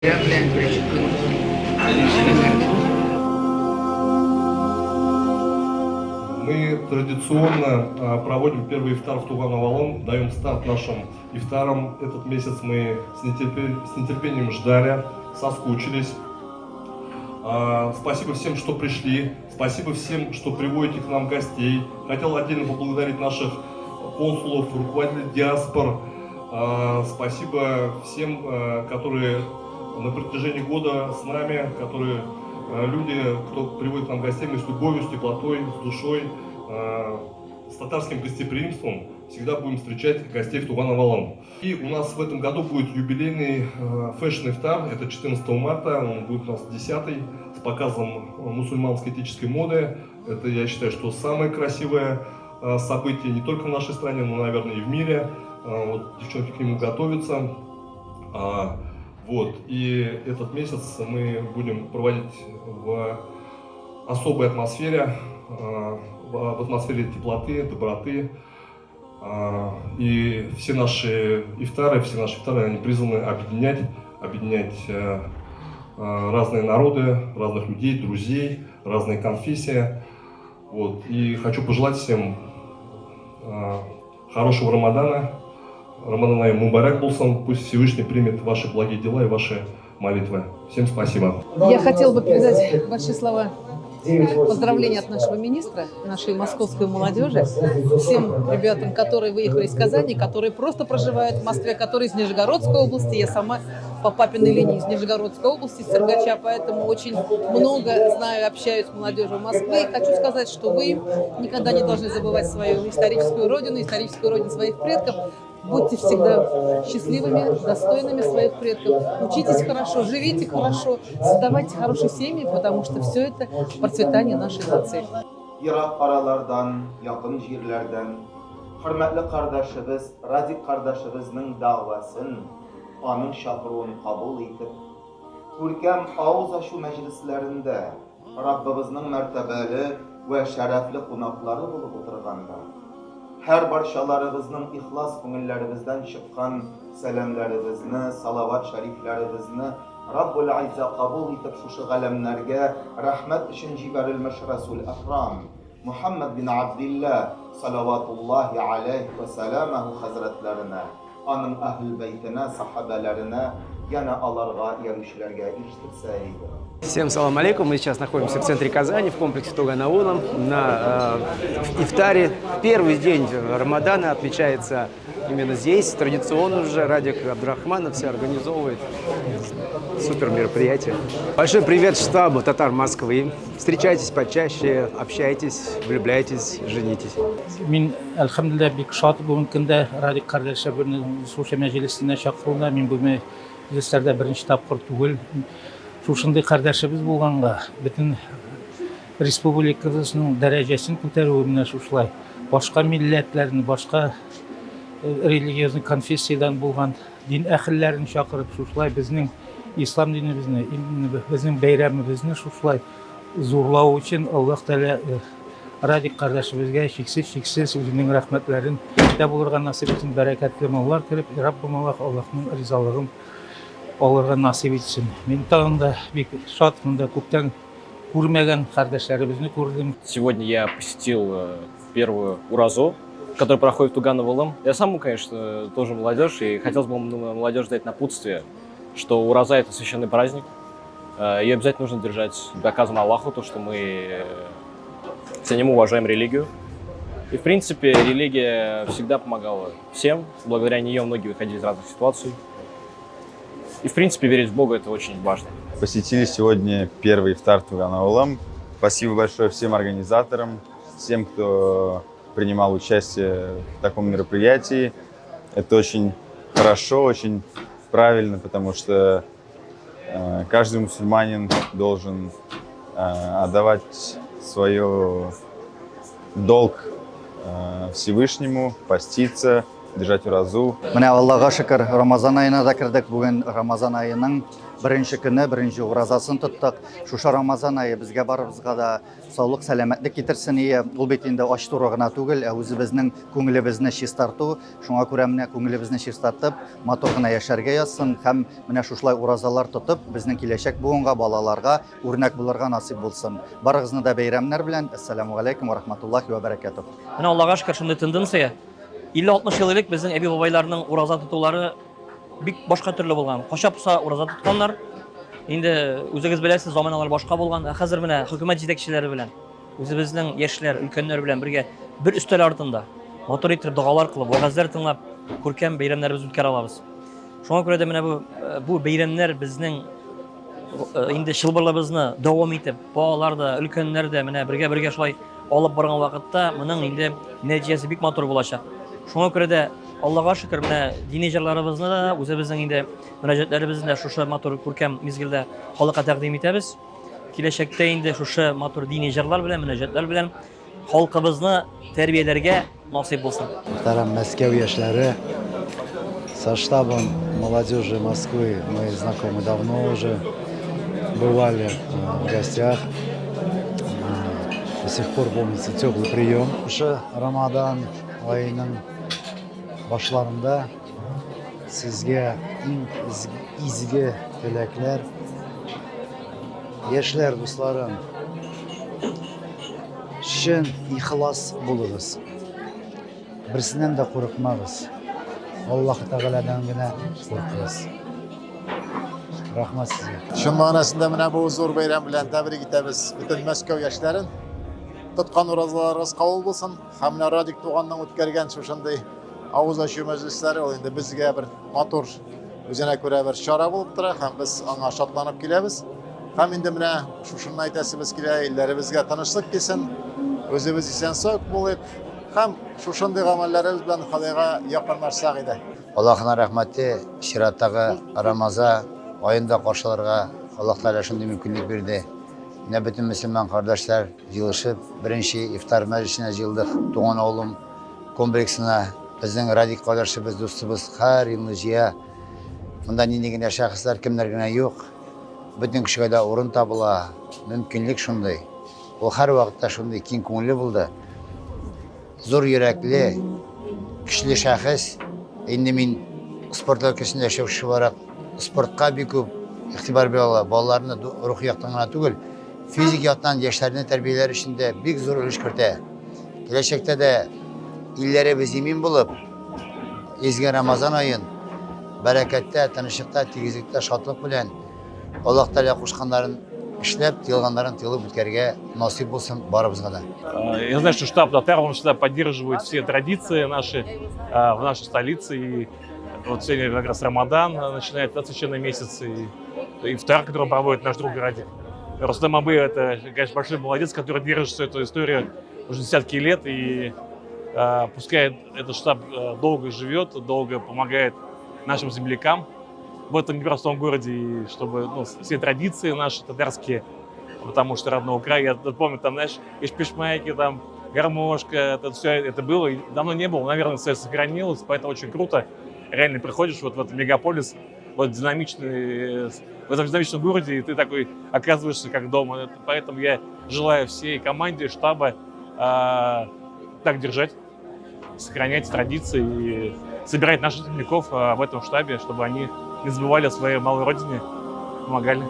Бәйрәм белән беренче көн җиңәләр. Мы традиционно проводим первый ифтар в Туган Авалым, даем старт нашим ифтарам. Этот месяц мы с нетерпением ждали, соскучились. Спасибо всем, что пришли, спасибо всем, что приводите к нам гостей. Хотел отдельно поблагодарить наших консулов, руководителей диаспор. Спасибо всем, которые на протяжении года с нами, которые люди, кто приводит к нам гостей, мы с любовью, с теплотой, с душой, с татарским гостеприимством всегда будем встречать гостей в Туган Авалым. И у нас в этом году будет юбилейный фэшн-ифтар, это 14 марта, он будет у нас 10-й, с показом мусульманской этической моды. Это, я считаю, что самое красивое событие не только в нашей стране, но, наверное, и в мире. Вот, девчонки к нему готовятся. Вот, и этот месяц мы будем проводить в особой атмосфере, в атмосфере теплоты, доброты. И все наши ифтары, они призваны объединять, объединять разные народы, разных людей, друзей, разные конфессии. Вот. И хочу пожелать всем хорошего Рамадана. Рамазан ае мөбарәк булсын. Пусть Всевышний примет ваши благие дела и ваши молитвы. Всем спасибо. Я хотела бы передать большие слова поздравления от нашего министра, нашей московской молодежи, всем ребятам, которые выехали из Казани, которые просто проживают в Москве, которые из Нижегородской области. Я сама по папиной линии из Нижегородской области, из Сергача, поэтому очень много знаю, общаюсь с молодежью Москвы. И хочу сказать, что вы никогда не должны забывать свою историческую родину, историческую родину своих предков. Будьте всегда счастливыми, достойными своих предков. Учитесь хорошо, живите хорошо, создавайте хорошие семьи, потому что все это процветание нашей нации. Ерак аралардан, якын җирләрдән хөрмәтле кардәшебез Радик кардәшебезнең дәгъвасын, аның чакыруын кабул итеп, күркәм авыз ачу мәҗлесләрендә Раббыбызның мәртәбәле вә шәрәфле кунаклары булып утырганда, һәр барчаларыбызның ихлас күңелләребездән чыккан сәламләребезне, салават шәрифләребезне Раббул Иззә кабул итеп, шушы галәмнәргә рәхмәт өчен җибәрелмеш Расул Әкрам Мухаммад бин Абдилла салаватуллаһи алейһи вә сәламәһу хәзрәтләренә, аның әһел бәйтенә, сахабәләренә, янә аларга иярүчеләргә ирештерсә иде. Всем салам алейкум. Мы сейчас находимся в центре Казани, в комплексе Туган Авылым, на ифтаре. Первый день Рамадана отмечается именно здесь. Традиционно уже Радик Абдрахманов все организовывает. Супер мероприятие. Большой привет штабу татар Москвы. Встречайтесь почаще, общайтесь, влюбляйтесь, женитесь. Мин, әлхәмдүлилләһ, бик шат бүгенге көндә Радик кардәшебезнең шушы мәҗлесенә чакыруына. Мин бу мәҗлесләрдә беренче тапкыр түгел. Шушындый кардәшебез булганга, бөтен республикабызның дәрәҗәсен күтәрүе менә шушылай. Башка милләтләрне, башка религиозный конфессиядән булган дин әһелләрен чакырып, шушылай безнең ислам динебезне, именно безнең бәйрәмебезне шушылай зурлау өчен Аллаһ Тәгалә Радик кардәшебезгә чиксез-чиксез үзенең рәхмәтләрен дә булырга насыйп итсен, бәрәкәтле маллар кереп, Раббым Аллаһ Аллаһның ризалыгын алырга насыйп итсен. Мин тагын да бик шат, монда күптән күрмәгән кардәшләребезне күрдем. Сегодня я посетил первую уразу, которая проходит в Туган Авылым. Я сам, конечно, тоже молодежь, и хотелось бы, думаю, молодежи дать напутствие, что ураза – это священный праздник. Ее обязательно нужно держать. Доказано Аллаху, то, что мы ценим, уважаем религию. И, в принципе, религия всегда помогала всем. Благодаря нее многие выходили из разных ситуаций. И, в принципе, верить в Бога – это очень важно. Посетили сегодня первый ифтар Туган Авылым. Спасибо большое всем организаторам, всем, кто принимал участие в таком мероприятии. Это очень хорошо, очень правильно, потому что каждый мусульманин должен отдавать свое долг Всевышнему, поститься, держать уразу. Менә, Аллага шөкер, Рамазан аена да кердек. Бүген Рамазан аеның Беренче көне, беренче уразасын тоттык. Шушы Рамазан ае безгә барыбызга да саулык, сәламәтлек китерсен ие. Ул бит инде ач тору гына түгел, ә үзебезнең күңелебезне чистарту. Шуңа күрә менә күңелебезне чистартып, матур гына яшәргә язсын һәм менә шушылай уразалар тотып, безнең киләчәк буынга, балаларга үрнәк булырга насыйп булсын. Барыгызны да бәйрәмнәр белән. Әссәламү галәйкүм ва рахматуллахи ва бәрәкәтүһ. Менә Аллага шөкер, шундый тенденция. 50-60 ел элек безнең әби-бабайларның ураза тотулары бик башка төрле булган. Кача-поса ураза тотканнар. Инде үзегез беләсез, заманалар башка булган. Ә хәзер менә хөкүмәт җитәкчеләре белән, үзебезнең яшьләр, өлкәннәр белән бергә бер өстәл артында матур итеп догалар кылып, вәгазьләр тыңлап, күркәм бәйрәмнәребез үткәрә алабыз. Шуңа күрә дә менә бу бу бәйрәмнәр безнең инде чылбырлыбызны дәвам итеп, балалар да, өлкәннәр дә менә бергә-бергә шулай алып барган вакытта моның инде нәтиҗәсе бик матур булачак. Шуңа күрә дә Аллага шөкер, менә дини җырларыбызны да, үзебезнең инде мөрәҗәгатьләребезне дә шушы матур күркәм мизгелдә халыкка тәкъдим итәбез. Киләчәктә инде шушы матур дини җырлар белән, мөрәҗәгатьләр белән халкыбызны тәрбияләргә насыйп булсын. Мөхтәрәм Мәскәү яшьләре, со штабом молодежи Москвы мы знакомы давно уже, бывали в гостях. До сих пор помнится теплый прием. Шушы Рамадан аеның башларында сезгә иң изге теләкләр. Яшьләр, дусларым, чын ихлас булыгыз. Берсеннән дә курыкмагыз. Аллаһ Тәгаләдән генә куркыгыз. Рәхмәт сезгә. Чын мәгънәсендә менә бу зур бәйрәм белән тәбрик итәбез бөтен Мәскәү яшьләрен. Тоткан уразаларыгыз кабул булсын. Һәм менә Радик туганның үткәргән шушындый авыз ачу мәҗлесләре ул инде безгә бер матур үзенә күрә бер чара булып тора һәм без аңа шатланып киләбез. Һәм инде менә шушыны әйтәсебез килә, илләребезгә тынычлык килсен, үзебез исән-сау булыйк һәм шушындый гамәлләребез белән Ходайга якынлашсак иде. Аллаһының рәхмәте, чираттагы Рамаза аен да каршыларга Аллаһ Тәгалә шундый мөмкинлек бирде. Менә бөтен мөселман кардәшләр җыелышып, беренче ифтар мәҗлесенә җыелдык Туган авылым комплексына. Безнең Радик кардәшебез, дустыбыз һәр елны җыя. Монда нинди генә шәхесләр, кемнәр генә юк. Бөтен кешегә дә урын табыла, мөмкинлек шундый. Ул һәрвакытта шундый киң күңелле булды. Зур йөрәкле, көчле шәхес. Инде мин спорт өлкәсендә эшләүче буларак спортка бик күп игътибар бирә ала. Балаларны рухи яктан гына түгел, физик яктан яшьләрне тәрбияләр өчен дә бик зур өлеш кертә. Киләчәктә дә илләребез имин булып, изге Рамазан аен бәрәкәттә, тынычлыкта, тигезлектә, шатлык белән Аллаһ Тәгалә кушканнарын эшләп, тыелганнарын тыелып үткәрергә насыйп булсын барыбызга да. Я знаю, что штаб татар, он всегда поддерживает все традиции наши в нашей столице. И вот сегодня как раз Рамадан начинает, да, священный месяц, и ифтар, который проводит наш друг Радик. Рустам Абы — это, конечно, большой молодец, который держит всю эту историю уже десятки лет, и пускай этот штаб долго живет, долго помогает нашим землякам в этом непростом городе, и чтобы, ну, все традиции наши татарские, потому что родного края, я помню, там, знаешь, эчпочмаки, там, гармошка, это все это было, и давно не было, наверное, все сохранилось, поэтому очень круто. Реально приходишь вот в этот мегаполис, вот динамичный, в этом динамичном городе, и ты такой оказываешься как дома. Поэтому я желаю всей команде штаба так держать, сохранять традиции и собирать наших земляков в этом штабе, чтобы они не забывали о своей малой родине, помогали.